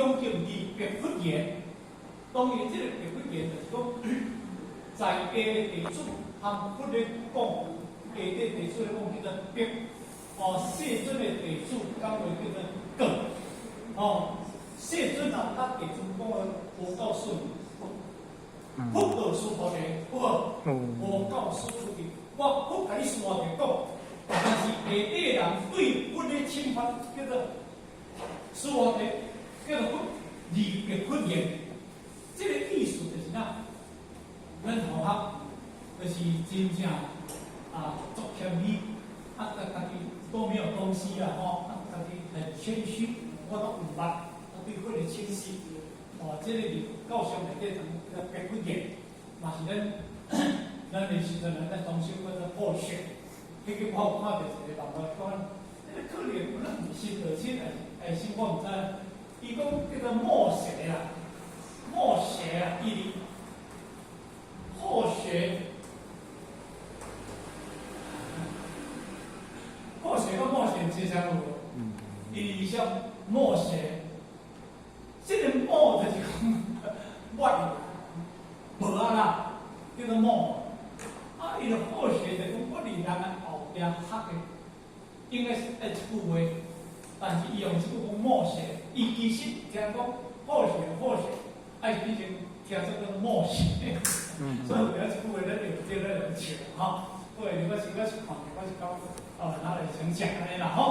恭敬離別佛言。當然，這個別佛言就是講，在家的弟子和佛咧講，下底弟子咧講叫做別，哦，世尊的弟子講話叫做告，哦，世尊啊，佮弟子講話，我告訴你，佛告須菩提，有無？我告訴你，我佛共你說就講，但是下底人對佛的侵犯叫做須菩提，叫做佛離別佛言。這個意思就是啥？咱同學就是真正啊，足謙虛，啊，家己都沒有東西啦，吼，啊，家己很謙虛，我攏毋捌，啊，對佛的清晰，哦，這個佇教上內底講別佛言，嘛是咱的時陣，咱在裝修叫做破雪，彼個我有看著一個網絡講，那個可能可能毋是道親，還是我毋知，伊講叫做末學啦。末學啊，伊後學，後學佮末學之間有無？伊像末學，這個末就是講末，無啊啦，叫做末。啊，伊的後學就講我佇人的後壁學的，應該是愛這句話，但是伊用這句講末學，伊其實聽講後學後學。愛變成聽做叫做末學，所以有影這句話咱用對咱用笑吼。對，我是看，我是講哦，拿來成講按呢啦吼。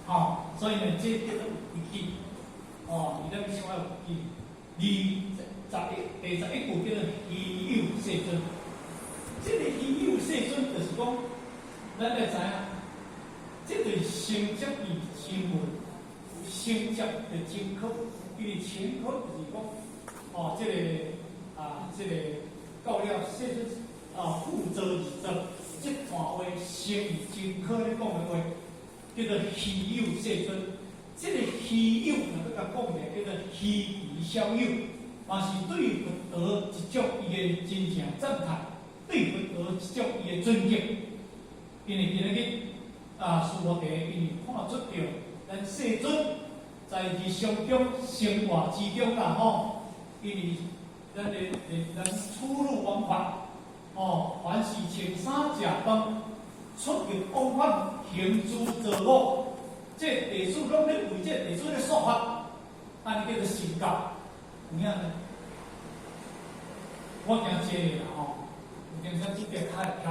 吼，所以呢，這叫做有規矩。哦，伊咱想要有規矩。21，第11句叫做希有世尊。這個希有世尊就是講，咱愛知影，這就是承接伊前文，承接的前科，伊的前科就是講。哦，這個啊，這個到了世尊啊，復座而坐，這段話成前科咧講的話，叫做希有世尊。這個希有，若欲共講咧，叫做希其小有，嘛是對佛陀一種伊的真正讚嘆，對佛陀一種伊的尊敬。因為今仔日啊，須菩提因為看出著咱世尊在日常中生活之中啦，吼。因為咱的咱出入往返，哦，凡是穿衫食飯、出入往返、行住坐臥，這弟子攏咧為這弟子咧說法，按呢叫做成教，有影呢？我驚這個啦吼，有驚啥這個較會飄。